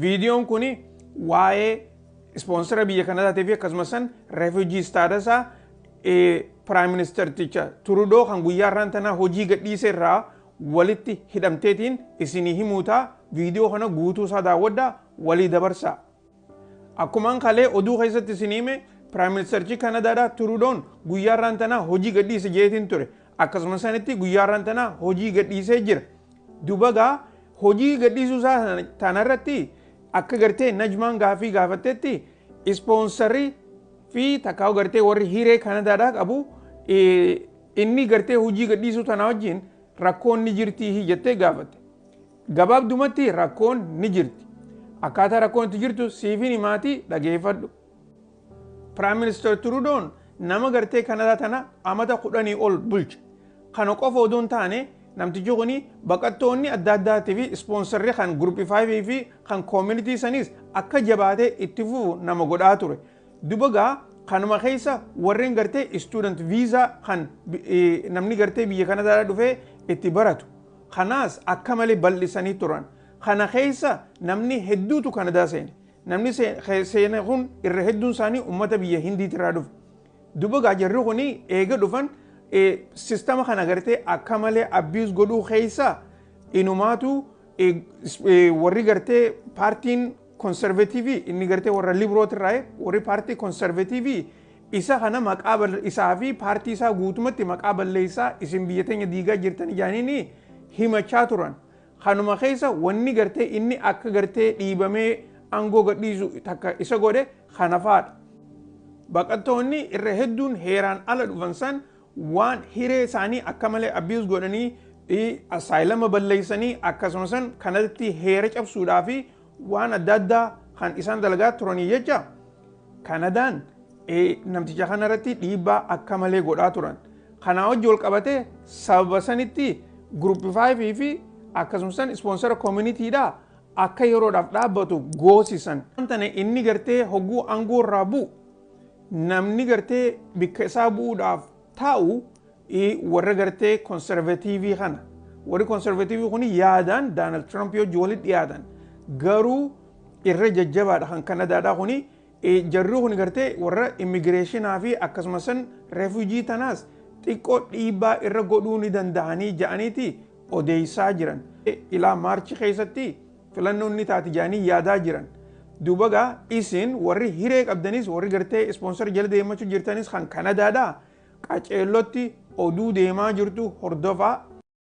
Viidiyoon kun waa'ee sponsor biyya Kanadaatii fi akkasumas refugee status Prime Ministerticha Trudeau kan guyyaa irraan tanaa hojii gadhiise irraa walitti hidhamteetiin isinii himuutaa. Viidiyoo kana guutuu isaa daawwadhaa, walii dabarsaa. Akkumaan kalee oduu keessatti isinii hime, Prime Ministerchi Kanadaadhaa Trudeaun guyyaa irraan tanaa hojii gadhiise jeetiin ture. Akkasuma sanitti guyyaa irraan tanaa hojii gadhiisee jira. Dubagaa hojii gadhiisuu isaa tanarratti akka gartee Najmaan gaafii gaafattetti, sponsorri fi takkaa gartee warri hiree Kanadaadhaa qabu inni gartee hojii gadhiisuu tanaa wajjin rakkoon ni jirtii jettee gaafatte. Gabaabdumatti rakkoon ni jirti. Akkaataa rakkoon itti jirtu siifin himaatii dhageeffadhu. Prime Minister Trudeaun nama gartee Kanadaa tana amata 10 ol bulche. Kana qofa odoo hin taane, namtichi kuni baqattoonni adda addaatii fi sponsorri kan Group 5 fi kan community sanis akka jabaatee itti fufu nama godhaa ture. Dubagaa kanuma keessa warreen gartee student visa kan namni gartee biyya Kanadaadhaa dhufee itti baratu. Kanaas akka malee bal'isanii turan. Kana keessa namni hedduutu Kanadaa seene. Namni seene kun irra hedduun isaanii uummata biyya Hindiitirraa dhufe. Dubagaa jarri kuni eega dhufan systema kana gartee akka malee abuse godhuu keessa inumaatu warri gartee paartiin Conservative, inni gartee warra Liberaltirraa, warri paartii Conservative isa kana maqaa isaa fi paartii isaa guutumatti maqaa balleessaa, isin biyya teenya diigaa jirtan jaaniini himachaa turan. Kanuma keessa wanni gartee inni akka gartee dhiibamee aangoo gadhiisu takka isa godhe kana faadha. Baqattoonni irra hedduun heeraan ala dhufan san waan hiree isaanii akka malee abuse godhanii, asyluma balleessanii, akkasumas kanatti heera cabsuudhaa fi waan adda addaa kan isaan dalagaa turanii jecha Kanadaan namticha kanarratti dhiibbaa akka malee godhaa turan. Kanaa wajji wal qabatee sababa sanitti Group 5 fi akkasumas sponsor communitydhaa akka yeroodhaaf dhaabbatu goosisan. Tana inni gartee hogguu aangoo irraa bu'u, namni gartee bikka isaa bu'uudhaaf taa'u warra gartee Conservative kana. Warri Conservative kun yaadaan Donald Trump wajji walitti dhiyaatan. Garuu irra jajjabaadha kan Kanadaadhaa kuni. Jarri kun gartee warra immigrationaa fi akkasumas refugee tanaas xiqqoo dhiibbaa irra godhuu ni danda'anii ja'aniiti odeessaa jiran. Ilaa March keessatti filannoon ni taati ja'anii yaadaa jiran. Duuba gaa isin warri hiree qabdanis, warri gartee sponsor jala deemachuu jirtanis kan Kanadaadhaa, qaceellotti oduu deemaa jirtu hordofaa.